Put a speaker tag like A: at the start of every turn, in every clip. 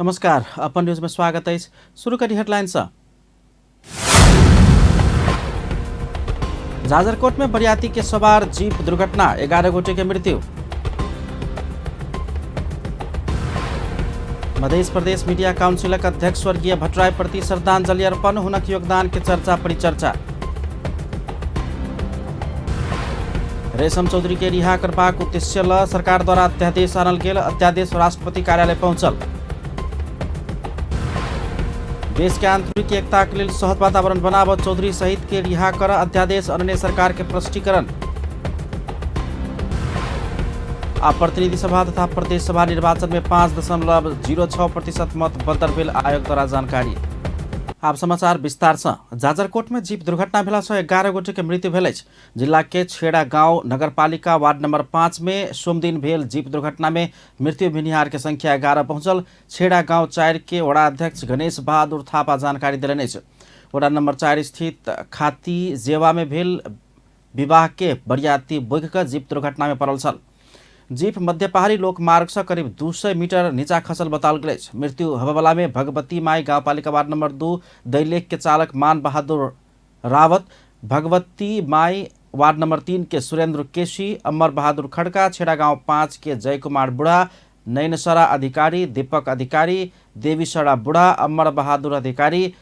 A: नमस्कार, अपन न्यूज में स्वागत अछि। शुरू करी हेडलाइन सँ। जाजरकोट में बरियाती के सवार जीप दुर्घटना, 11 गोटे के मृत्यु। मध्य प्रदेश मीडिया काउंसिलक अध्यक्ष स्वर्गीय भट्टराई प्रति श्रद्धांजलि अर्पण, हुनक योगदान के चर्चा परिचर्चा। रेशम चौधरी के रिहा करबाक उद्देश्य ल सरकार द्वारा अध्यादेश आनल गेल, अध्यादेश राष्ट्रपति कार्यालय पहुंचल। देश के आंतरिक एकता के लेल सहज वातावरण बनाब चौधरी सहित के रिहा कर अध्यादेश अनने सरकार के स्पष्टीकरण। आ प्रतिनिधि सभा तथा प्रदेश सभा निर्वाचन में 5.06% मत बदर भेल आयोग द्वारा जानकारी। आब समाचार विस्तार से। जाजरकोट में जीप दुर्घटना भेला से 11 गोटे के मृत्यु भेल अछि। जिला के छेड़ा गांव नगरपालिका वार्ड नंबर 5 में सोमदिन भेल जीप दुर्घटना में मृत्यु भेनिहार के संख्या 11 पहुंचल। छेड़ा गांव 4 के वडा अध्यक्ष गणेश बहादुर थापा जानकारी देलनि अछि। वडा नंबर 4 स्थित खाती जेवा में भेल विवाह के बरियाती बोगि कऽ जीप दुर्घटना में पड़ल छल। जीप मध्य पहाड़ी लोकमार्ग से करीब 200 मीटर नीचा खसल बताओल गेल अछि। मृत्यु होबयवला में भगवती माई गांवपालिका वार्ड नंबर 2 दैलेख के चालक मान बहादुर रावत, भगवती माई वार्ड नंबर 3 के सुरेंद्र केसी, अमर बहादुर खड़का, छेड़ा गांव 5 के जय कुमार बुढ़ा, नैनसरा अधिकारी, दीपक अधिकारी, देवीसरा बुढ़ा, अमर बहादुर अधिकारी,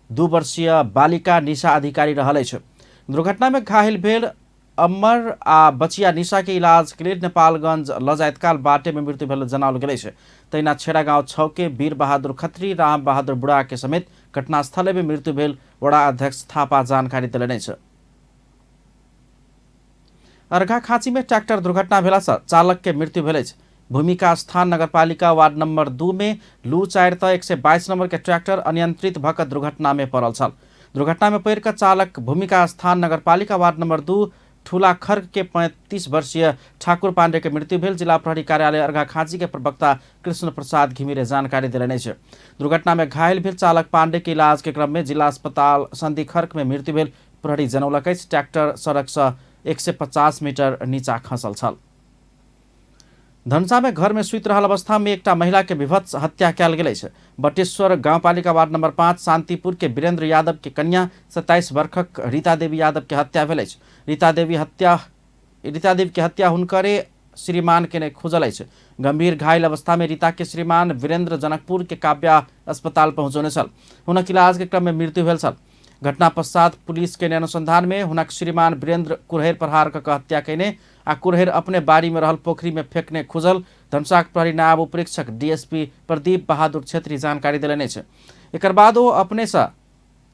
A: 2 वर्षीय बालिका निशा अधिकारी रहल अछि। दुर्घटना में घायल भेल अमर आ बचिया निशा के इलाज के लेल नेपालगंज ल जाइत काल बाटे में मृत्यु भेल जनाओल गेल अछि। तहिना छेड़ा गांव 6 के वीर बहादुर खत्री, राम बहादुर बुढ़ा के समेत घटनास्थले में मृत्यु भेल वडा अध्यक्ष थापा जानकारी देलनि अछि। अर्घाखाँची में ट्रैक्टर दुर्घटना भेला से चालक के मृत्यु भेल अछि। भूमिका स्थान नगरपालिका वार्ड नंबर 2 में लू 4 त 122 नंबर के ट्रैक्टर अनियंत्रित भऽ कऽ दुर्घटना में पड़ल छल। दुर्घटना में पड़ि कऽ चालक भूमिका स्थान नगरपालिका वार्ड नंबर 2 ठूला खर्क के 35 वर्षीय ठाकुर पांडे के मृत्यु भेल जिला प्रहरी कार्यालय अर्घाखाँची के प्रवक्ता कृष्ण प्रसाद घिमिरे जानकारी देलनि अछि। दुर्घटना में घायल भेल चालक पांडे के इलाज के क्रम में जिला अस्पताल संधि खर्क में मृत्यु भेल प्रहरी जनौलक अछि। ट्रैक्टर सड़क से 150 मीटर नीचा खसल छल। धनुषा में घर में सुति रहल अवस्था में एकटा महिला के विभत्स हत्या कयल गेल अछि। बटेश्वर गांवपालिका वार्ड नंबर 5 शांतिपुर के वीरेंद्र यादव के कन्या 27 वर्षक रीता देवी यादव के हत्या भेल अछि। रीता देवी के हत्या हुनकरे श्रीमान के खुजल अछि। गंभीर घायल अवस्था में रीता के श्रीमान वीरेंद्र जनकपुर के काव्या अस्पताल पहुंचौने छल। हुनक इलाज के क्रम में मृत्यु भेल छल। घटना पश्चात पुलिस के अनुसंधान में हुनक श्रीमान वीरेंद्र कुरहेर प्रहार कऽ हत्या कयने आ कुरहेर अपने बाड़ी में रहल पोखरी में फेंकने खुजल धनुषाक प्रहरी नायब उपरीक्षक डीएसपी प्रदीप बहादुर छेत्री जानकारी देलनि अछि। एकर बाद ओ अपने से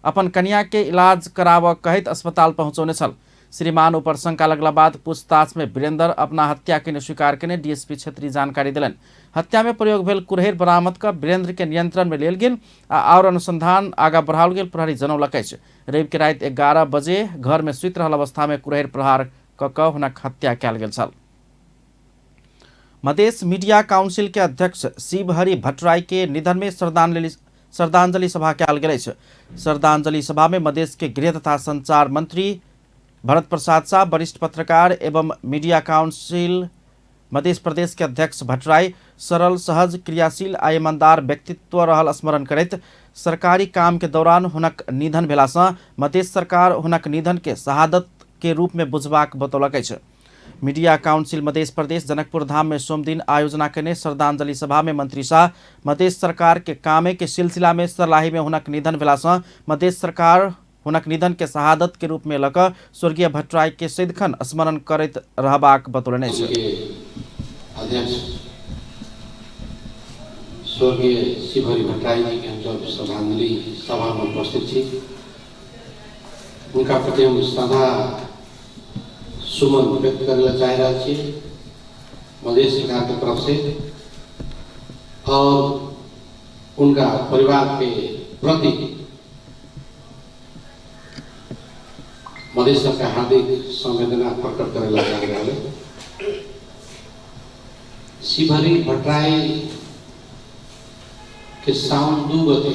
A: अपन कन्या के इलाज कराबऽ कहैत अस्पताल पहुंचौने छल। श्रीमान ऊपर शंका लगला बाद पूछताछ में वीरेंद्र अपना हत्या के स्वीकार केने डीएसपी छेत्री जानकारी देलनि। हत्या में प्रयोग भेल कुरहेर बरामद कऽ वीरेंद्र के नियंत्रण में लेल गेल आ आओर अनुसंधान आगा बढ़ाओल गेल प्रहरी जनौलक अछि। रवि के राति 11 बजे घर में सुति रहल अवस्था में कुरहेर प्रहार कऽ कऽ हुनक हत्या कयल गेल छल। मधेश मीडिया काउंसिल के अध्यक्ष शिवहरि भट्टराई के निधन में श्रद्धांजलि सभा कयल गेल अछि। श्रद्धांजलि सभा में मधेश के गृह तथा संचार मंत्री भरत प्रसाद शाह, वरिष्ठ पत्रकार एवं मीडिया काउंसिल मध्य प्रदेश के अध्यक्ष भट्टराई सरल, सहज, क्रियाशील आ ईमानदार व्यक्तित्व रहल स्मरण करैत सरकारी काम के दौरान हुनक निधन भेला सँ मध्य सरकार हुनक निधन के शहादत के रूप में बुझबाक बतौलक अछि। मीडिया काउंसिल मध्य प्रदेश जनकपुर धाम में सोमदिन आयोजना केने श्रद्धांजलि सभा में मंत्री शाह मध्य सरकार के कामे के सिलसिला में सर्लाही में हुनक निधन भेला सँ मध्य सरकार हुनक निधन के शहादत के रूप में लऽ कऽ स्वर्गीय भट्टराई के सदिखन स्मरण करैत रहबाक बतौलनि अछि।
B: अध्यक्ष स्वर्गीय शिवहरि भट्टराई जी के हमसब श्रद्धांजलि सभा में उपस्थित छी। हुनका प्रति हम श्रद्धा सुमन व्यक्त करे ला चाह रहा छी मधेश सरकार के तरफ से और उनका परिवार के प्रति मधेश सरकार हार्दिक संवेदना प्रकट करे ला चाह रहा है। शिवहरि भट्टराई के साउन 2 गते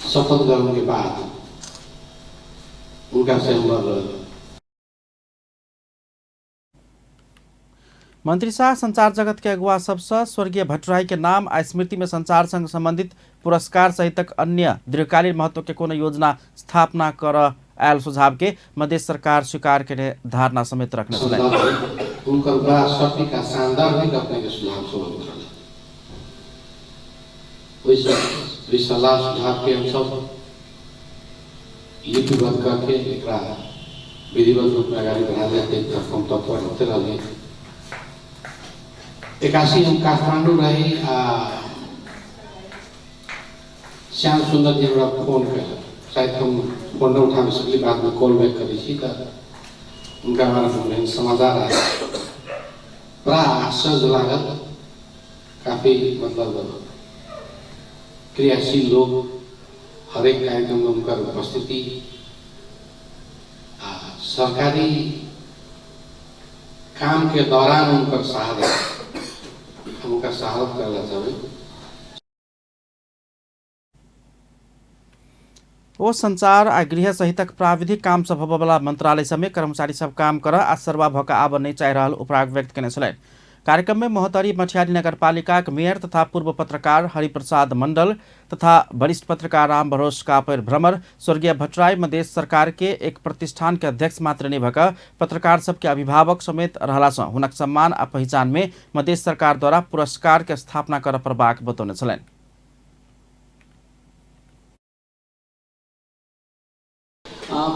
B: शपथ ग्रहण के बाद उनका से हमर।
A: मंत्री शाह संचार जगत के अगुवा सबसँ स्वर्गीय भट्टराई के नाम आ स्मृति में संचार संग संबंधित पुरस्कार सहितक अन्य दीर्घकालीन महत्व के कोनो योजना स्थापना कर आयल सुझाव के मधेश सरकार स्वीकार के धारणा समेत रखने छलनि।
B: हुनकर बड़ा सटीक आ सान्दर्भिक अपने के सुझाव सब होइत रहलै। ओहि सलाह सुझाव के हम सब लिपिबद्ध करके एकरा विधिवत रूप में अगाडि बढ़ायल जाए तरफ हम तत्पर होते रहलियै। 81 हम काठमाडौँ रही आ श्याम सुन्दर जी हमरा फोन कयलक, शायद हम फोन नहि उठा सकली, बादमे कॉल बैक करै छी तऽ हुनका बारेमे एहन समाचार आयल, बड़ा आश्चर्य लागल। काफी मतलब क्रियाशील लोग, हरेक कार्यक्रममे हुनकर उपस्थिति आ सरकारी काम के दौरान हुनकर शहादत, हम हुनका शहादत करय लए चाहबै।
A: ओ संचार आ गृह सहितक प्राविधिक काम सब होबयवला मंत्रालय सभमे कर्मचारी सब काम कर आ सर्वा भऽ कऽ आबऽ नहि चाहि रहल उपराग व्यक्त केने छलनि। कार्यक्रम में महोत्तरी मठियारी नगरपालिकाक मेयर तथा पूर्व पत्रकार हरिप्रसाद मंडल तथा वरिष्ठ पत्रकार राम भरोस कापर भ्रमर स्वर्गीय भट्टराई मधेश सरकार के एक प्रतिष्ठान के अध्यक्ष मात्र नहि भऽ कऽ पत्रकार सबके अभिभावक समेत रहला सँ हुनक सम्मान आ पहिचान में मधेश सरकार द्वारा पुरस्कार के स्थापना करऽ पड़बाक बतौने छलनि।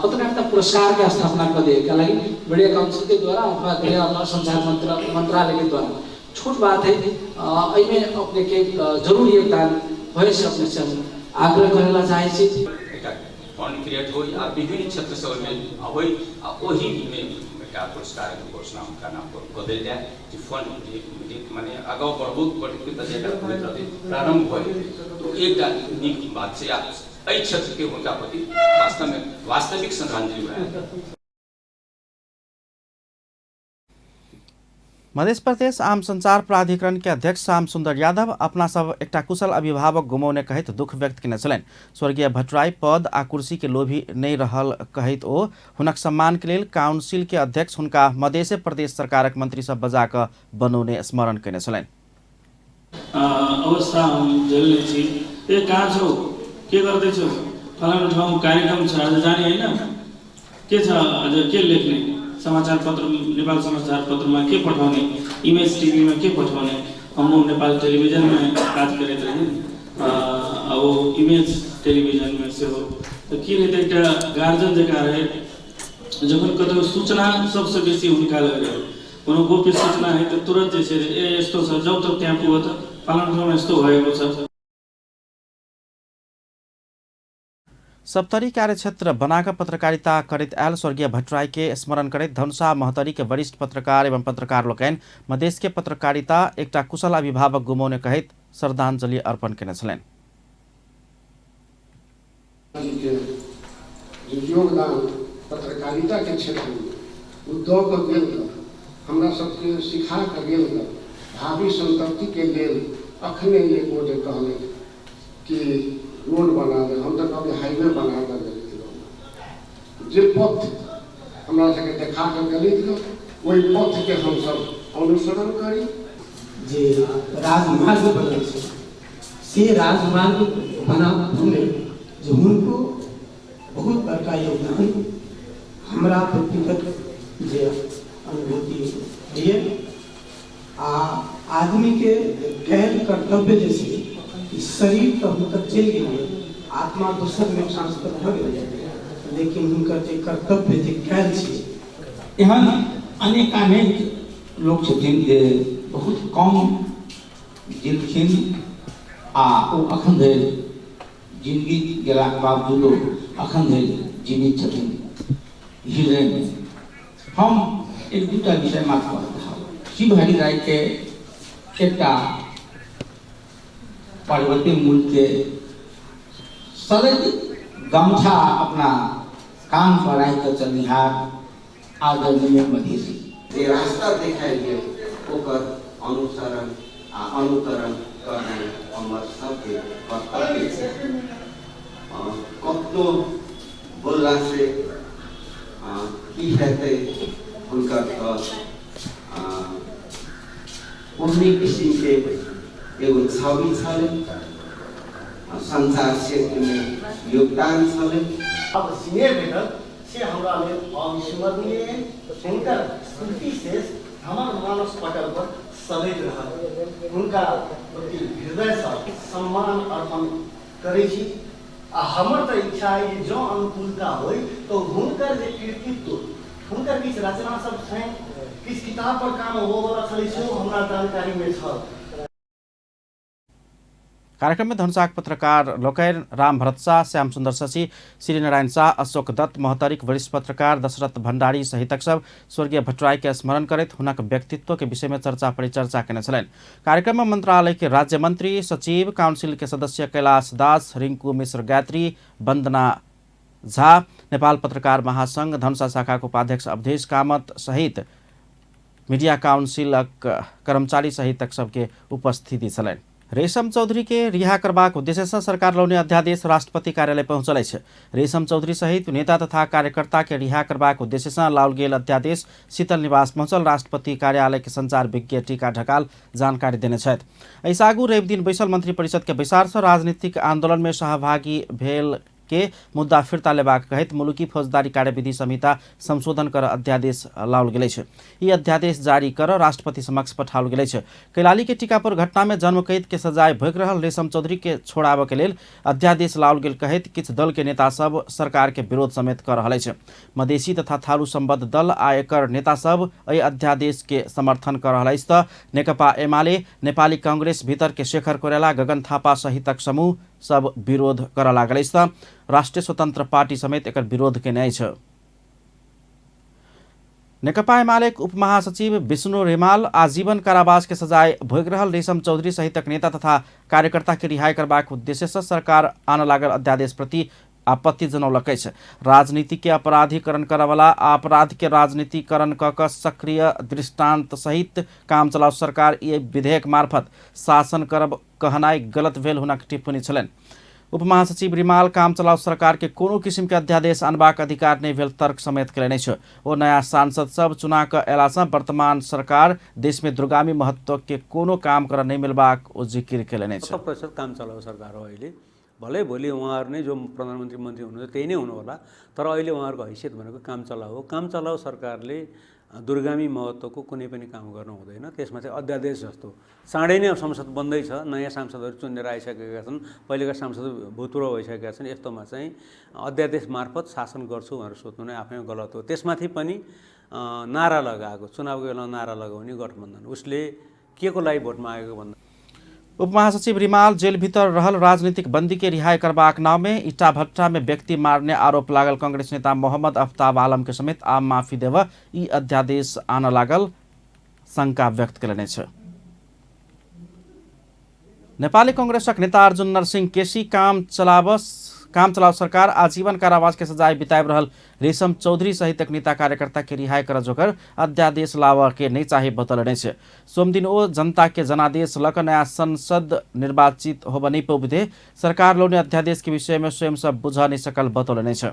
C: पत्रकारिता पुरस्कार के स्थापना कर दिए क्या लगी मीडिया काउंसिल के द्वारा अथवा गृह संचार मंत्रालय के द्वारा। छोट बात है, एहिमे अपने के जरूर योगदान होए से अपने से हम आग्रह करेला चाहे छी।
D: एकटा फंड क्रिएट होई आ विभिन्न क्षेत्र सब में होई आ ओही में एकटा पुरस्कार के घोषणा हुनका नाम पर कऽ देल जाय जे फंड माने आगाँ बढ़बो बढ़ित होइत रहतै, प्रारंभ भऽ जेतै तो एकटा नीक बात छै आ एहि क्षेत्र के हुनका प्रति वास्तव में वास्तविक श्रद्धांजलि होयत।
A: मध्य प्रदेश आम संचार प्राधिकरण के अध्यक्ष श्याम सुंदर यादव अपना सब एकटा कुशल अभिभावक गुमौने कहैत दुख व्यक्त केने छलनि। स्वर्गीय भट्टराई पद आ कुर्सी के लोभी नहि रहल कहैत ओ हुनक सम्मान के लेल काउंसिल के अध्यक्ष हुनका मधेश प्रदेश सरकारक मंत्री सब बजा कऽ बनौने स्मरण केने छलनि।
E: अवस्था हम झेल्ने छी। ए कहाँ छौ, के गर्दैछौ, फलानु ठाउँ कार्यक्रम छ, आज जाने होइन, के छ आज के लेख्ने, समाचार पत्र नेपाल समाचार पत्रमा के पठाउने, इमेज टिभीमा के पठाउने। हम नेपाल टेलिभिजनमे काज करैत रही आ ओ इमेज टेलिभिजनमे सेहो। तऽ की रहै तऽ एकटा गार्जियन जकाँ रहै, जखन कतौ सूचना सबसँ बेसी हुनका लग रहै, कोनो गोप्य सूचना है तऽ तुरन्त जे छै ए यस्तो छ, जाउ त त्यहाँ पुग त फलानु ठाउँमा यस्तो भएको छ।
A: सप्तरी कार्यक्षेत्र बनाकर पत्रकारिता करैत आयल स्वर्गीय भट्टराई के स्मरण करैत धनुषा महोत्तरी के वरिष्ठ पत्रकार एवं पत्रकार लोकनि मधेश के पत्रकारिता एकटा कुशल अभिभावक गुमौने कहैत श्रद्धांजलि अर्पण केने छलनि।
F: जी के जे योगदान पत्रकारिता के क्षेत्र में ओ दऽ कऽ गेल तऽ हमरा सबके सिखा कऽ गेल तऽ भावी संतति के लेल अखने एक गोटे कहलथि कि रोड बना दे, हम तऽ कहबै हाईवे बना कऽ गेलथि। जे पथ हमरा सबके देखा कऽ गेलथि ओहि पथके हमसब अनुसरण करी।
G: जे राजमार्ग बनल छै से राजमार्ग बनाबऽमे जे हुनको बहुत बड़का योगदान हमरा व्यक्तिगत जे अनुभूति होइए। आ आदमीके गैर कर्तव्य जे छै ई शरीर तऽ हुनकर चलि गेलै, आत्मा दोसरमे ट्रांसफर भऽ गेलै, लेकिन हुनकर जे कर्तव्य जे कयल छै।
H: एहन अनेकानेक लोक छथिन जे बहुत कम जिलखिन आ ओ अखन धरि जिंदगी गेलाक बावजूदो अखन धरि जीवित छथिन हृदयमे। हम एक दूटा विषय मात्र कहऽ चाहब। शिवहरि रायके एकटा पार्वती मूलके सदैव गमछा अपना कान पर राखि कऽ चलनिहार आदरणीय मधेशी।
I: जे रास्ता देखायल गेल ओकर अनुसरण आ अनुकरण करनाइ हमर सबके कर्तव्य छै। कतनो बोलला से की हेतै, हुनकर तऽ ओहने किसिमके एगो छवि छलै, संचार क्षेत्रमे योगदान छलै।
J: अब स्नेह भेटल से हमरा लेल अविस्मरणीय अछि। हुनकर स्मृति शेष हमर मानस पटल पर सदैव रहत। हुनका प्रति हृदयसँ सम्मान अर्पण करै छी आ हमर तऽ इच्छा अइ जे जँ अनुकूलता होइ तऽ हुनकर जे कृतित्व, हुनकर किछु रचना सब छनि, किछु किताब पर काम होबऽवला छलै सेहो हमरा जानकारीमे छल।
A: कार्यक्रम में धनुषाक पत्रकार लोकैन राम भरत शाह, श्याम सुन्दर शशि, श्री नारायण शाह, अशोक दत्त महोत्तरीक वरिष्ठ पत्रकार दशरथ भण्डारी सहितक सब स्वर्गीय भट्टराई के स्मरण करैत हुनक व्यक्तित्व के विषय में चर्चा परिचर्चा केने छलनि। कार्यक्रम में मंत्रालय के राज्य मंत्री, सचिव, काउंसिल के सदस्य कैलाश दास, रिंकू मिश्र गायत्री, वंदना झा, नेपाल पत्रकार महासंघ धनुषा शाखा के उपाध्यक्ष अवधेश कामत सहित मीडिया काउंसिलक कर्मचारी सहितक सबके उपस्थिति छलनि। रेशम चौधरी के रिहा करबाक उद्देश्यसँ सरकार लौने अध्यादेश राष्ट्रपति कार्यालय पहुँचल अछि। रेशम चौधरी सहित नेता तथा कार्यकर्ता के रिहा करबाक उद्देश्यसँ लाओल गेल अध्यादेश शीतल निवास पहुँचल राष्ट्रपति कार्यालय के संचार विज्ञ टीका ढकाल जानकारी देने छथि। एहिसँ आगू रवि दिन बैसल मंत्री परिषद के बैसारसँ राजनीतिक आंदोलन में सहभागी भेल के मुद्दा फिर्ता लेबाक कहैत मुलुकी फौजदारी कार्यविधि संहिता संशोधन कर अध्यादेश लाओल गेल अछि। ई अध्यादेश जारी कर राष्ट्रपति समक्ष पठाओल गेल अछि। कैलाली के टीकापुर घटना में जन्मकैद के सजाय भोगि रहल रेशम चौधरी के छोड़ाबऽ के लेल अध्यादेश लाओल गेल कहैत किछु दल के नेता सब सरकार के विरोध समेत कऽ रहल अछि। मधेसी तथा थारू सम्बद्ध दल आ एकर नेता सब एहि अध्यादेश के समर्थन कऽ रहल अछि तऽ नेकपा एमाले, नेपाली कांग्रेस भीतर के शेखर कोइराला, गगन थापा सहितक समूह सब विरोध करऽ लागल अछि तऽ राष्ट्रिय स्वतंत्र पार्टी समेत एकर विरोध केने अछि। नेकपा एमालेक उपमहासचिव विष्णु रिमाल आजीवन कारावास के सजाय भोगि रहल रेशम चौधरी सहितक नेता तथा कार्यकर्ता के रिहाई करबाक उद्देश्यसँ सरकार आनऽ लागल अध्यादेश प्रति आपत्ति जनौलक अछि। राजनीति के अपराधीकरण करऽवला आ अपराध के राजनीतिकरण कऽ कऽ सक्रिय दृष्टान्त सहित काम चलाउ सरकार ई विधेयक मार्फत शासन करब कहनाइ गलत भेल हुनक टिप्पणी छलनि। उपमहासचिव रिमाल काम चलाउ सरकार के कोनो किसिम के अध्यादेश अनबाक अधिकार नहि भेल तर्क समेत कयलनि अछि। ओ नया सांसद सब चुना कऽ अयलासँ वर्तमान सरकार देश में दूरगामी महत्व के कोनो काम करऽ नहि मिलबाक ओ जिकिर कयलनि अछि।
K: 100% काम चलाउ सरकार हो अहिले। भलै भोलि उहाँहरू नै जो प्रधानमन्त्री मन्त्री हुनुहुन्छ त्यही नै हुनु होला, तर अहिले उहाँहरूको हैसियत भनेको काम चलाउ हो। काम चलाउ सरकारले दूरगामी महत्त्वको कुनै पनि काम गर्नु हुँदैन। त्यसमा चाहिँ अध्यादेश जस्तो चाँडै नै संसद बन्दैछ, नयाँ सांसदहरू चुनेर आइसकेका छन्, पहिलेका सांसद भूतपूर्व भइसकेका छन्। यस्तोमा चाहिँ अध्यादेश मार्फत शासन गर्छु भनेर सोच्नु नै आफैमा गलत हो। त्यसमाथि पनि नारा लगाएको, चुनावको बेलामा नारा लगाउने गठबन्धन उसले के को लागि भोट मागेको भन्दा
A: उपमहासचिव रिमाल जेलभितर रहल राजनीतिक बंदी के रिहाई करबाक नाव में ईटा भट्टा में व्यक्ति मारने आरोप लागल कांग्रेस नेता मोहम्मद अफ्ताब आलम के समेत आम माफी देव ई अध्यादेश आनऽ लागल शंका व्यक्त कयलनि अछि। नेपाली कांग्रेसक नेता अर्जुन नरसिंह केसी काम चलाओ सरकार आजीवन कारावास के सजाय बिताबि रहल रेशम चौधरी सहितक नेता कार्यकर्ता के रिहाई करऽ जोकर अध्यादेश लाबऽ के नहि चाही बतौलनि अछि। सोमदिन ओ जनता के जनादेश लऽ कऽ नया संसद निर्वाचित होबऽ नहि पबिते सरकार लौने अध्यादेश के विषय में स्वयं सब बुझऽ नहि सकल बतौलनि अछि।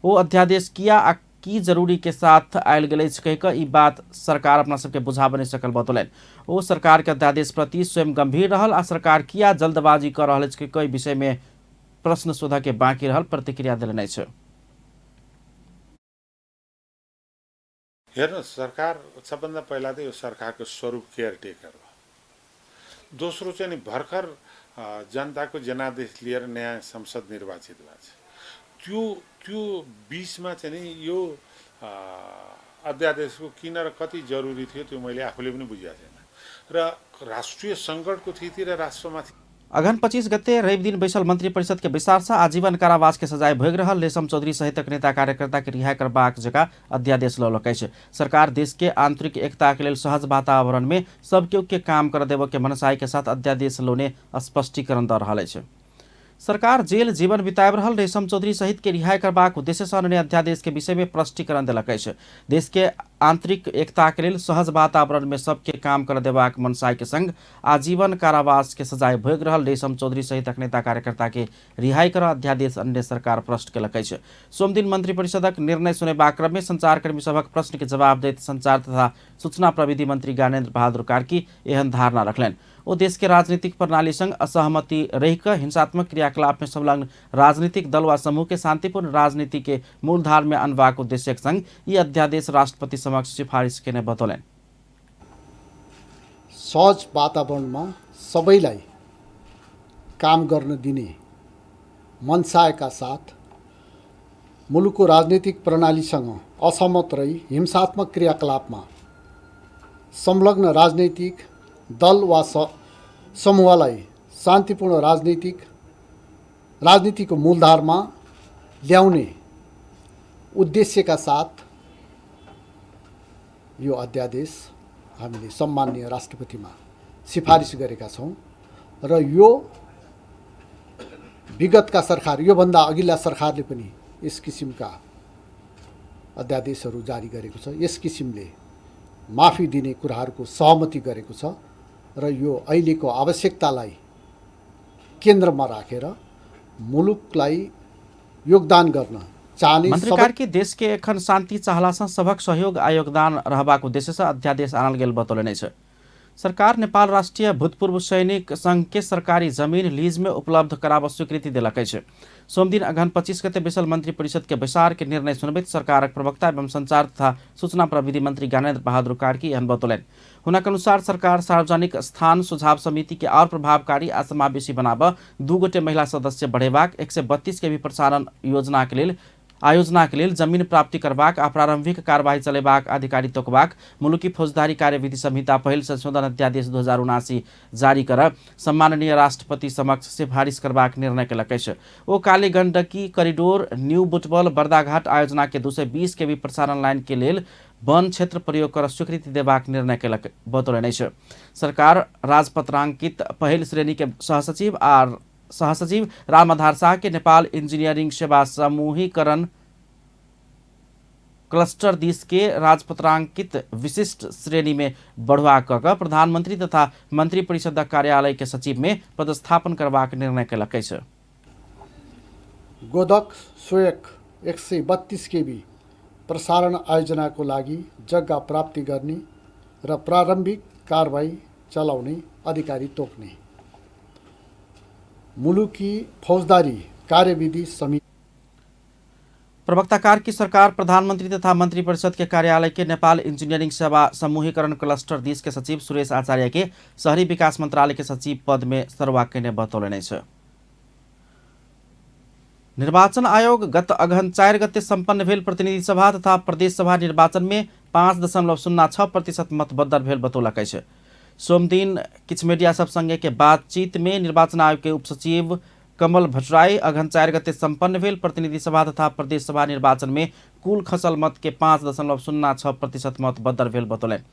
A: ओ अध्यादेश किया आ की जरूरी के साथ आयल गेल अछि कहि कऽ ई बात सरकार अपना सबके बुझाबऽ नहि सकल बतौलनि। ओ सरकार के अध्यादेश प्रति स्वयं गंभीर रहल आ सरकार किया जल्दबाजी कऽ रहल अछि कहि कऽ ई विषय में प्रश्न शोधऽ के बाँकी रहल प्रतिक्रिया देलनि अछि।
L: हेर्नुहोस्, सरकार सबभन्दा पहिला त यो सरकारको स्वरूप केयरटेकर हो। दोस्रो चाहिँ नि भर्खर जनताको जनादेश लिएर नयाँ संसद निर्वाचित भएको छ। त्यो त्यो बिचमा चाहिँ नि यो अध्यादेशको किन र कति जरुरी थियो त्यो मैले आफूले पनि बुझेको छैन र राष्ट्रिय सङ्कटको स्थिति र राष्ट्रमाथि
A: अगहन 25 गते रवि दिन बैसल मंत्री परिषद के बैसार से आजीवन कारावास के सजाय भोगि रहल रेशम चौधरी सहितक नेता कार्यकर्ता के रिहा करबाक जकाँ अध्यादेश लौलक अछि। सरकार देश के आंतरिक एकता के लेल सहज वातावरण में सब केओ के काम कर देबऽ के मनसाई के साथ अध्यादेश लौने स्पष्टीकरण दऽ रहल अछि। सरकार जेल जीवन बिताबि रहल रेशम चौधरी सहित के रिहाई करबाक उद्देश्य सँ अन्य अध्यादेश के विषय में स्पष्टीकरण देलक अछि। देश के आंतरिक एकता के लेल सहज वातावरण में सबके काम कर देबाक मनसाय के संग आजीवन कारावास के सजाय भोगि रहल रेशम चौधरी सहित नेता कार्यकर्ता के रिहाई कर अध्यादेश अन्य सरकार प्रश्न केलक अछि। सोमदिन मंत्रिपरिषदक निर्णय सुनेबाक क्रम में संचारकर्मी सभक प्रश्न के जवाब दैत संचार तथा सूचना प्रविधि मंत्री ज्ञानेन्द्र बहादुर कार्की एहन धारणा रखलनि। ओ देश के राजनीतिक प्रणाली संग असहमति रहिकऽ हिंसात्मक क्रियाकलाप में संलग्न राजनीतिक दल वा समूह के शांतिपूर्ण राजनीति के मूलधार में अनबाक उद्देश्यक संग ई अध्यादेश राष्ट्रपति समक्ष सिफारिश केने बतौलनि।
M: सहज वातावरणमा सबैलाई काम गर्न दिने मनसायका साथ मुलुकको राजनीतिक प्रणालीसँग असहमत रही हिंसात्मक क्रियाकलापमा संलग्न राजनैतिक दल वा समूहलाई शान्तिपूर्ण राजनीतिको मूलधारमा ल्याउने उद्देश्यका साथ यो अध्यादेश हामीले सम्माननीय राष्ट्रपतिमा सिफारिस गरेका छौँ र यो विगतका सरकार, योभन्दा अघिल्ला सरकारले पनि यस किसिमका अध्यादेशहरू जारी गरेको छ। यस किसिमले माफी दिने कुराहरूको सहमति गरेको छ र यो अहिलेको आवश्यकतालाई केन्द्रमा राखेर मुलुकलाई योगदान गर्न चाहने
A: मंत्री कार्की देश के एखन शान्ति चाहला सँ सभक सहयोग आ योगदान रहबाक उद्देश्य सँ अध्यादेश आनल गेल बतौलनि अछि। सरकार नेपाल राष्ट्रिय भूतपूर्व सैनिक संघ के सरकारी जमीन लीज में उपलब्ध कराब स्वीकृति देलक अछि। सोमदिन अगहन 25 गते बैसल मंत्री परिषद के बैसार के निर्णय सुनबैत सरकारक प्रवक्ता एवं संचार तथा सूचना प्रविधि मंत्री ज्ञानेन्द्र बहादुर कार्की एहन बतौलनि। हुनक अनुसार सरकार सार्वजनिक स्थान सुझाव समिति के और प्रभावकारी आ समावेशी बनाब, 2 गोटे महिला सदस्य बढ़ेबाक, 132 केवी प्रसारण योजना के लेल आयोजना के लेल जमीन प्राप्ति करबाक आ प्रारंभिक कार्यवाही चलेबाक अधिकारी तोकबाक, मुलुकी फौजदारी कार्यविधि संहिता पहिल संशोधन अध्यादेश 2079 जारी कर सम्माननीय राष्ट्रपति समक्ष सिफारिस करबाक निर्णय केलक अछि। ओ काली गंडकी कॉरिडोर न्यू बुटबल बर्दाघाट आयोजना के 220 केवी प्रसारण लाइन के लेल वन क्षेत्र प्रयोग कर स्वीकृति देबाक निर्णय केलक बतौलनि अछि। सरकार राजपत्रांकित पहिल श्रेणी के सहसचिव आ सहसचिव रामाधार शाह के नेपाल इंजीनियरिंग सेवा समूहीकरण क्लस्टर दिस के राजपत्रांकित विशिष्ट श्रेणी में बढ़ुआ कऽ प्रधानमंत्री तथा मंत्री परिषदक कार्यालय के सचिव में पदस्थापन करबाक निर्णय केलक अछि।
M: गोदक सोयक 132 केवी प्रसारण आयोजनाको लागि जग्गा प्राप्ति गर्ने र प्रारम्भिक कारबाही चलाउने अधिकारी तोक्ने, मुलुकी फौजदारी कार्यविधि समिति।
A: प्रवक्ता कार्की सरकार प्रधानमंत्री तथा मंत्री परिषद के कार्यालय के नेपाल इंजीनियरिंग सेवा समूहीकरण क्लस्टर दिस के सचिव सुरेश आचार्य के शहरी विकास मंत्रालय के सचिव पद में सरुवा केने बतौलनि अछि। निर्वाचन आयोग गत अगहन 4 गते सम्पन्न भेल प्रतिनिधि सभा तथा प्रदेश सभा निर्वाचन में 5.06% मत बदर भेल बतौलक अछि। सोमदिन किछु मीडिया सब संगे के बातचीत में निर्वाचन आयोग के उपसचिव कमल भट्टराई अगहन 4 गते सम्पन्न भेल प्रतिनिधि सभा तथा प्रदेश सभा निर्वाचन में कुल खसल मत के 5.06% मत बदर भेल बतौलनि।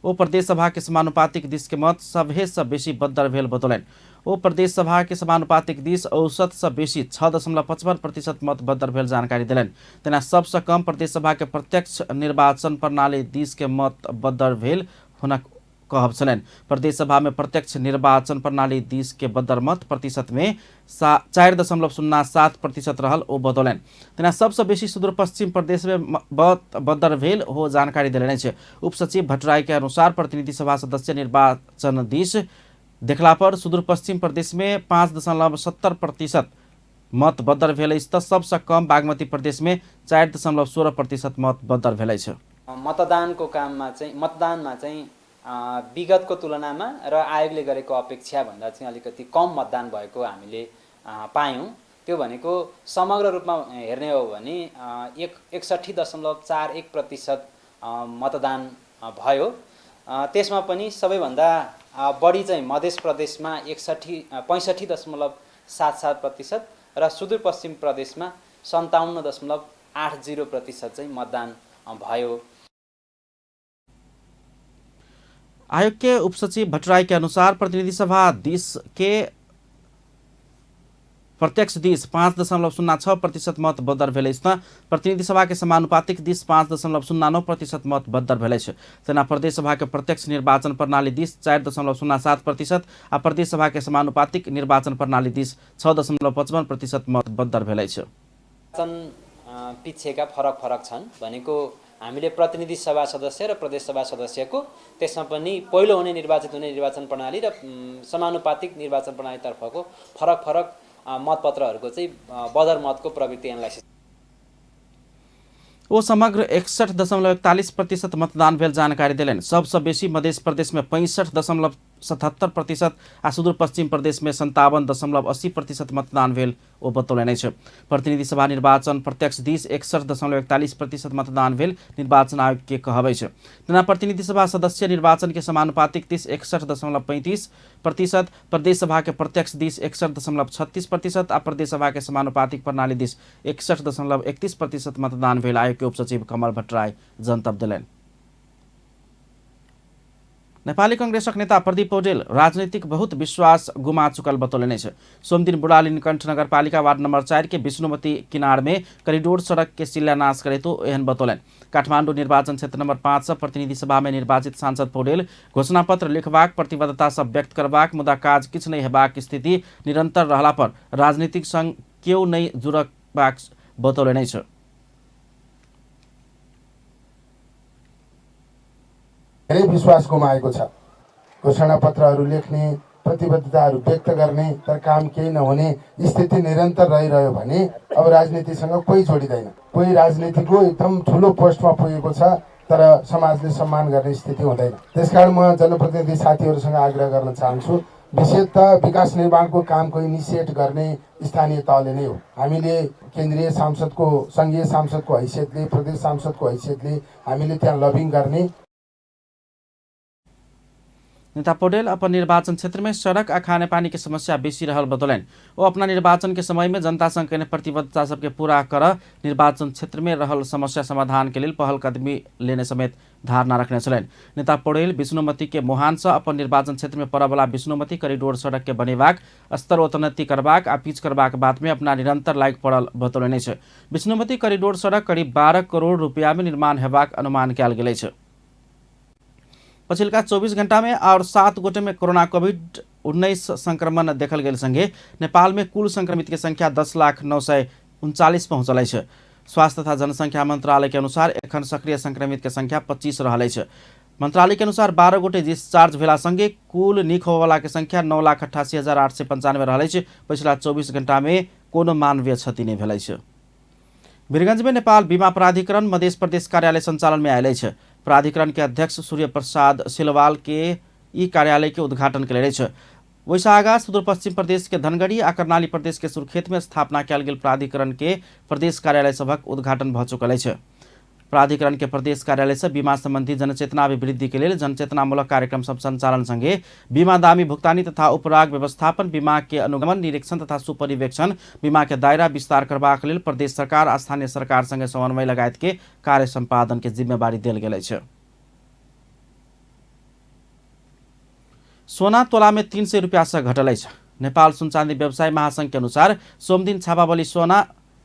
A: ओ प्रदेश सभा के समानुपातिक दिस के मत सभे से बेसी बदर भेल बतौलनि। ओ प्रदेश सभा के समानुपातिक दिस औसत से बेसी 6.55% मत बदर भेल जानकारी देलनि। तेना सबसे कम प्रदेश सभा के प्रत्यक्ष निर्वाचन प्रणाली दिस के मत बदर भेल हुनक कहब छलनि। प्रदेश सभा में प्रत्यक्ष निर्वाचन प्रणाली दिस के बदर मत प्रतिशत में 4.07% रहल ओ बतौलनि। तेना सबसे बेसी सुदूरपश्चिम प्रदेश में मत बदर भेल हो जानकारी देलनि अछि। उपसचिव भट्टराई के अनुसार प्रतिनिधि सभा सदस्य निर्वाचन दिस देखला पर सुदूरपश्चिम प्रदेश में 5.70% मत बदर भेल अछि त सबसे कम बागमती प्रदेश में 4.16% मत बदर भेल अछि।
N: मतदानको काममा चाहिँ मतदानमा चाहिँ विगतको तुलनामा र आयोगले गरेको अपेक्षा भन्दा चाहिँ अलिकति कम मतदान भएको हामीले पायौँ। त्यो भनेको समग्र रूपमा हेर्ने हो भने 61.41% मतदान भयो। त्यसमा पनि सबैभन्दा बढी चाहिँ मध्य प्रदेशमा 65.77% र सुदूरपश्चिम प्रदेशमा 57.80% चाहिँ मतदान भयो।
A: आयोग के उपसचिव भट्टराई के अनुसार प्रतिनिधि सभा दिस के प्रत्यक्ष दिस 5.06% मत बदर भेल अछि त प्रतिनिधि सभा के समानुपातिक दिस 5.09% मत बदर भेल अछि। तेना प्रदेश सभा के प्रत्यक्ष निर्वाचन प्रणाली दिस 4.07% आ प्रदेश सभा के समानुपातिक निर्वाचन प्रणाली दिस 6.55% मत बदर भेल अछि।
N: पछिका फरक फरक छन् भनेको हामीले प्रतिनिधि सभा सदस्य र प्रदेश सभा सदस्यको त्यसमा पनि पहिलो हुने निर्वाचित हुने निर्वाचन प्रणाली र समानुपातिक निर्वाचन प्रणालीतर्फको फरक फरक मतपत्रहरूको चाहिँ बदर मतको प्रवृत्ति एनालाइसिस।
A: ओ समग्र 61.41% मतदान भेल जानकारी देलनि। सबसँ बेसी मध्य प्रदेश में 65.77% आ सुदूरपश्चिम प्रदेश में 57.80% मतदान भेल ओ बतौलनि अछि। प्रतिनिधि सभा निर्वाचन प्रत्यक्ष दिस 61.41% मतदान भेल निर्वाचन आयोग के कहब अछि। तेना प्रतिनिधि सभा सदस्य निर्वाचन के समानुपातिक दिस 61.35%, प्रदेश सभा के प्रत्यक्ष दिस 61.36% आ प्रदेश सभा के समानुपातिक प्रणाली दिस 61.31% मतदान भेल आयोग के उपसचिव कमल भट्टराई जनतब देलनि। नेपाली कांग्रेसक नेता प्रदीप पौडेल राजनीतिक बहुत विश्वास गुमा चुकल बतौलनि अछि। सोमदिन बुढ़ानीलकंठ नगरपालिका वार्ड नंबर 4 के विष्णुमती किनार में करिडोर सड़क के शिलान्यास करैत ओ एहन बतौलनि। काठमांडू निर्वाचन क्षेत्र नंबर 5 से प्रतिनिधि सभा में निर्वाचित सांसद पौडेल घोषणापत्र लिखबाक प्रतिबद्धता सब व्यक्त करबाक मुदा काज किछु नहि हेबाक स्थिति निरंतर रहला पर राजनीतिक संग केओ नहि जुड़बाक बतौलनि अछि।
O: धेरै विश्वास गुमाएको छ। घोषणापत्रहरू लेख्ने, प्रतिबद्धताहरू व्यक्त गर्ने तर काम केही नहुने स्थिति निरन्तर रहिरह्यो भने अब राजनीतिसँग कोही जोडिँदैन। कोही राजनीतिको एकदम ठुलो पोस्टमा पुगेको छ तर समाजले सम्मान गर्ने स्थिति हुँदैन। त्यसकारण म जनप्रतिनिधि साथीहरूसँग आग्रह गर्न चाहन्छु, विशेषतः विकास निर्माणको कामको इनिसिएट गर्ने स्थानीय तहले नै हो। हामीले केन्द्रीय सांसदको, सङ्घीय सांसदको हैसियतले, प्रदेश सांसदको हैसियतले हामीले त्यहाँ लबिङ गर्ने।
A: नेता पौडेल अपन निर्वाचन क्षेत्र में सड़क आ खानेपानी के समस्या बेसी रहल बतौलनि। ओ अपना निर्वाचन के समय में जनता संग कयने प्रतिबद्धता सबके पूरा कर निर्वाचन क्षेत्र में रहल समस्या समाधान के लेल पहल कदमी लेने समेत धारणा रखने छलनि। नेता पौडेल विष्णुमती के मोहान से अपन निर्वाचन क्षेत्र में पड़यवला विष्णुमती करिडोर सड़क के बनेबाक, स्तरोन्नति करबाक आ पिच करबाक बात में अपना निरंतर लागि पड़ल बतौलनि अछि। विष्णुमती करिडोर सड़क करीब 12 करोड़ रुपया में निर्माण हेबाक अनुमान कयल गेल अछि। पछिलका 24 घंटा में और 7 गोटे में कोरोना कोविड-19 संक्रमण देखल गेल संगे नेपाल में कुल संक्रमित के संख्या 10,00,939 पहुंचल अछि। स्वास्थ्य तथा जनसंख्या मंत्रालय के अनुसार एखन सक्रिय संक्रमित के संख्या 25 रहल अछि। मंत्रालय के अनुसार 12 गोटे डिस्चार्ज भेला संगे कुल निक होबयवला के संख्या 9,88,895 रहल अछि। पछिला 24 घंटा में कोनो मानवीय क्षति नहि भेल अछि। वीरगंज में नेपाल बीमा प्राधिकरण मध्य प्रदेश कार्यालय संचालन में आयल अछि। प्राधिकरण के अध्यक्ष सूर्य प्रसाद सिलवाल के ई कार्यालय के उद्घाटन कयने अछि। वैसे आगा सुदूरपश्चिम प्रदेश के धनगढ़ी आ कर्णाली प्रदेश के सुर्खेत में स्थापना कयल गेल प्राधिकरण के प्रदेश कार्यालय सभक उद्घाटन भऽ चुकल अछि। प्राधिकरण के प्रदेश कार्यालय से बीमा संबंधी जनचेतना अभिवृद्धि के लेल जनचेतनामूलक कार्यक्रम सब संचालन संगे बीमा दामी भुगतानी तथा उपराग व्यवस्थापन, बीमा के अनुगमन, निरीक्षण तथा सुपरिवेक्षण, बीमा के दायरा विस्तार करबाक लेल प्रदेश सरकार आ स्थानीय सरकार संगे समन्वय लगायत के कार्य सम्पादन के जिम्मेवारी देल गेल अछि। सोना तोला में 300 रुपया से घटल अछि। नेपाल सुन चाँदी व्यवसाय महासंघ के अनुसार सोमदिन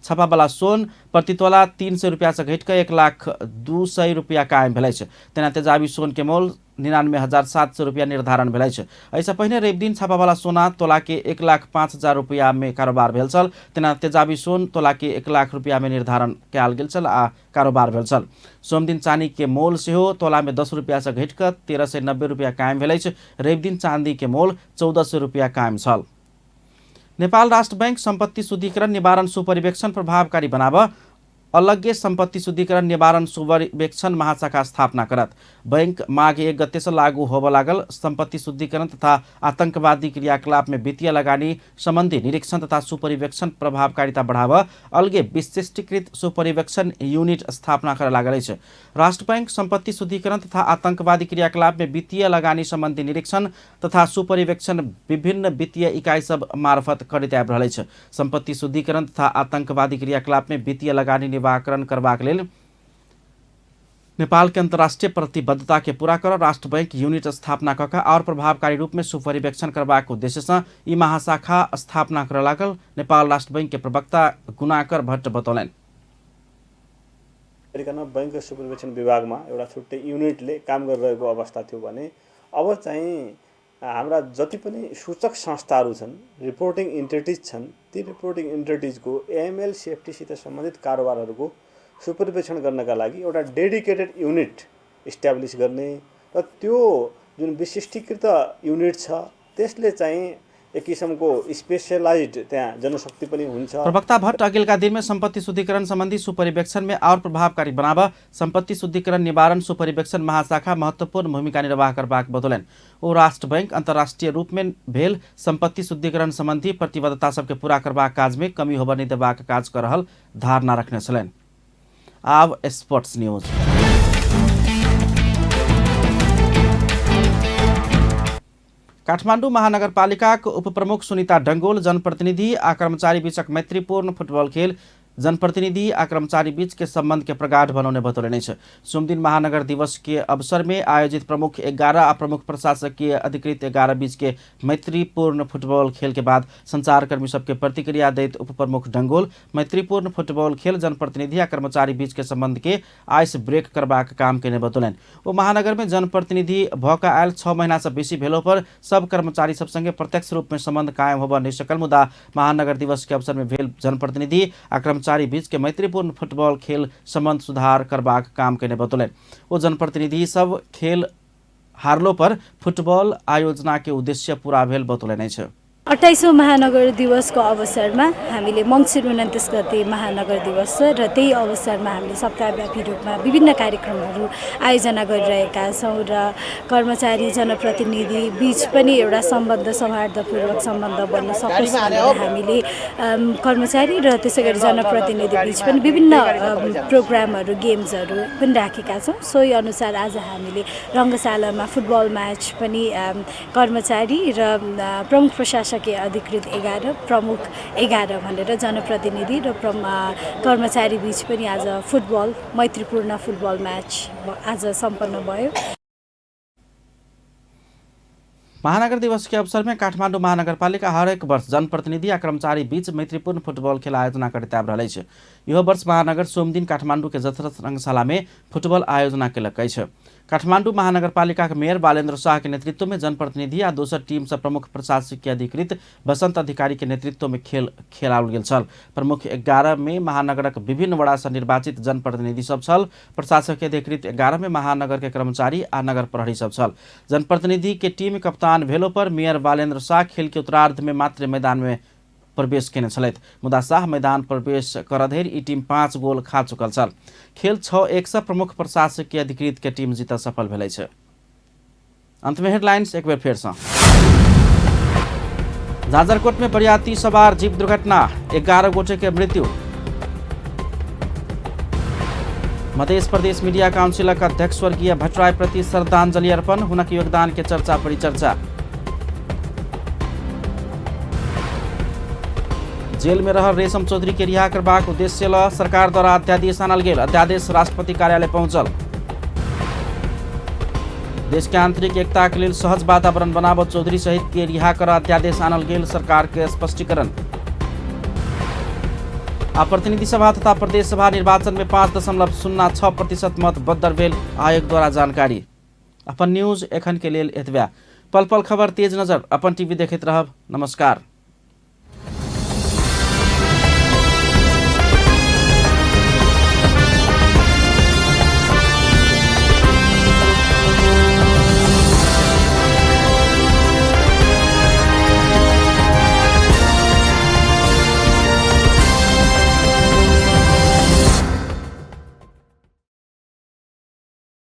A: छापावला सोन प्रति तोला 300 रुपया से घटि कऽ 1,02,000 रुपया कायम भेल अछि। तेना तेजाबी सोन के मोल 99,700 रुपया निर्धारण भेल अछि। एहिसँ पहिने रवि दिन छापावला सोना तोला के 1,05,000 रुपया में कारोबार भेल छल। तेना तेजाबी सोन तोला के 1,00,000 रुपया में निर्धारण कयल गेल छल आ कारोबार भेल छल। सोमदिन चानी के मोल सेहो तोला में 10 रुपया से घटि कऽ 1390 रुपया कायम भेल अछि। रवि दिन चांदी के मोल 1400 रुपया कायम छल। नेपाल राष्ट्र बैंक सम्पत्ति शुद्धिकरण निवारण सुपरिवेक्षण प्रभावकारी बनाब अलग्गे सम्पत्ति शुद्धिकरण निवारण सुपरिवेक्षण महाशाखा स्थापना करत। बैंक माघ 1 गते से लागू होबय लागल सम्पत्ति शुद्धिकरण तथा आतंकवादी क्रियाकलाप में वित्तीय लगानी संबंधी निरीक्षण तथा सुपरिवेक्षण प्रभावकारिता बढ़ाव अलगे विशिष्टीकृत सुपरिवेक्षण यूनिट स्थापना करय लागल अछि। राष्ट्र बैंक सम्पत्ति शुद्धिकरण तथा आतंकवादी क्रियाकलाप में वित्तीय लगानी संबंधी निरीक्षण तथा सुपरिवेक्षण विभिन्न वित्तीय इकाई सब मार्फत करैत आबि रहल अछि। सम्पत्ति शुद्धिकरण तथा आतंकवादी क्रियाकलाप में वित्तीय लगानी निवारण करबाक लेल नेपाल के अंतर्राष्ट्रीय प्रतिबद्धता के पूरा कर राष्ट्र बैंक यूनिट स्थापना कऽ कऽ आओर प्रभावकारी रूप में सुपरिवेक्षण करबाक उद्देश्य से ई महाशाखा स्थापना करऽ लागल नेपाल राष्ट्र बैंक के प्रवक्ता गुणाकर भट्ट बतौलनि।
P: गरिकन बैंक सुपरिवेक्षण विभागमा एउटा छुट्टै युनिटले काम गरिरहेको अवस्था थियो भने अब चाहिँ हाम्रा जति पनि सूचक संस्थाहरू छन्, रिपोर्टिङ इन्टिटिज छन्, ती रिपोर्टिङ इन्टिटिजको एएमएल सेफ्टीसित सम्बन्धित कारोबारहरूको सुपरिवेक्षण गर्नका लागि एउटा डेडिकेटेड युनिट इस्ट्याब्लिस गर्ने र त्यो जुन विशिष्टीकृत युनिट छ त्यसले चाहिँ एक किसिमको स्पेसलाइज्ड त्यहाँ जनशक्ति पनि हुन्छ।
A: प्रवक्ता भट्ट अघिल्का दिन में संपत्ति शुद्धिकरण संबंधी सुपरिवेक्षण में और प्रभावकारी बनाब संपत्ति शुद्धिकरण निवारण सुपरिवेक्षण महाशाखा महत्वपूर्ण भूमिका निर्वाह करबाक बतौलनि। ओ राष्ट्र बैंक अंतर्राष्ट्रीय रूप में भेल संपत्ति शुद्धिकरण संबंधी प्रतिबद्धता सबके पूरा करबाक काज में कमी होबय नहि देबाक काज कर रहल धारणा रखने छलनि। आब स्पोर्ट्स न्यूज। काठमाडौँ महानगरपालिकाक उपप्रमुख सुनीता डंगोल जनप्रतिनिधि आ कर्मचारी बीचक मैत्रीपूर्ण फुटबॉल खेल जनप्रतिनिधि आ कर्मचारी बीच के संबंध के प्रगाढ़ बनौने बतौलनि अछि। सोमदिन महानगर दिवस के अवसर में आयोजित प्रमुख 11 आ प्रमुख प्रशासकीय अधिकृत 11 बीच के मैत्रीपूर्ण फुटबॉल खेल के बाद संचारकर्मी सबके प्रतिक्रिया दैत उपप्रमुख डंगोल मैत्रीपूर्ण फुटबॉल खेल जनप्रतिनिधि आ कर्मचारी बीच के संबंध के आइस ब्रेक करबाक काम केने बतौलनि। ओ महानगर में जनप्रतिनिधि भऽ कऽ आयल 6 महीना से बेसी भेलो पर सब कर्मचारी सब संगे प्रत्यक्ष रूप में संबंध कायम होबऽ नहि सकल, मुदा महानगर दिवस के अवसर में भेल जनप्रतिनिधि आ कर्मचारी बीच के मैत्रीपूर्ण फुटबॉल खेल संबंध सुधार करबाक काम केने बतौलनि। ओ जनप्रतिनिधि सब खेल हारलो पर फुटबॉल आयोजना के उद्देश्य पूरा भेल बतौलनि अछि।
Q: 28औं महानगर दिवसको अवसरमा हामीले मङ्सिर 29 गते महानगर दिवस छ र त्यही अवसरमा हामीले सप्ताहव्यापी रूपमा विभिन्न कार्यक्रमहरू आयोजना गरिरहेका छौँ र कर्मचारी जनप्रतिनिधि बीच पनि एउटा सम्बन्ध सौहार्दपूर्वक सम्बन्ध बन्न सकोस् भनेर हामीले कर्मचारी र त्यसै गरी जनप्रतिनिधि बीच पनि विभिन्न प्रोग्रामहरू गेम्सहरू पनि राखेका छौँ। सोही अनुसार आज हामीले रङ्गशालामा फुटबल म्याच पनि कर्मचारी र प्रमुख प्रशासक अधिकृत 11 प्रमुख 11 भनेर जनप्रतिनिधि र कर्मचारी बीच पनि आज फुटबल मैत्रीपूर्ण फुटबल म्याच आज सम्पन्न भयो।
A: महानगर दिवस के अवसर में काठमाडौँ महानगरपालिका हरेक वर्ष जनप्रतिनिधि आ कर्मचारी बीच मैत्रीपूर्ण फुटबॉल खेल आयोजना करैत आबि रहल अछि। इहो वर्ष महानगर सोमदिन काठमाडौँ के दशरथ रंगशाला में फुटबॉल आयोजना केलक अछि। काठमाडौँ महानगरपालिका के मेयर बालेन्द्र शाह के नेतृत्व में जनप्रतिनिधि आ दोसर टीम से प्रमुख प्रशासकीय अधिकृत बसंत अधिकारी के नेतृत्व में खेल खेलाओल गेल छल। प्रमुख 11 में महानगरक विभिन्न वड़ा से निर्वाचित जनप्रतिनिधि सब छल। प्रशासकीय अधिकृत 11 में महानगर के कर्मचारी आ नगर प्रहरी सब छल। जनप्रतिनिधि के टीम कप्तान भेलो पर मेयर बालेन्द्र शाह खेल के उत्तरार्ध में मात्र मैदान में प्रवेश केने छलथि, मुदा शाह मैदान प्रवेश करऽ धरि ई टीम 5 गोल खा चुकल छल। खेल 6-1 से प्रमुख प्रशासकीय अधिकृत के टीम जीत सफल भेल अछि। अंत में हेडलाइंस एक बेर फेर से। जाजरकोट में बरियाती सवार जीप दुर्घटना, 11 गोटे के मृत्यु। मध्य प्रदेश मीडिया काउंसिलक अध्यक्ष स्वर्गीय भट्टराई प्रति श्रद्धांजलि अर्पण, हुनक योगदान के चर्चा परिचर्चा। जेल में रहल रेशम चौधरी के रिहा करबाक उद्देश्य ल सरकार द्वारा अध्यादेश आनल गेल, अध्यादेश राष्ट्रपति कार्यालय पहुंचल। देश के आंतरिक एकता के लेल सहज वातावरण बनाबऽ चौधरी सहित के रिहा कर अध्यादेश आनल गेल, सरकार के स्पष्टीकरण। आ प्रतिनिधि सभा तथा प्रदेश सभा निर्वाचन में 5.06% मत बदर भेल, आयोग द्वारा जानकारी। अपन न्यूज एखन के लेल एतबे। पल पल खबर तेज नजर अपन टीवी देखैत रहब। नमस्कार।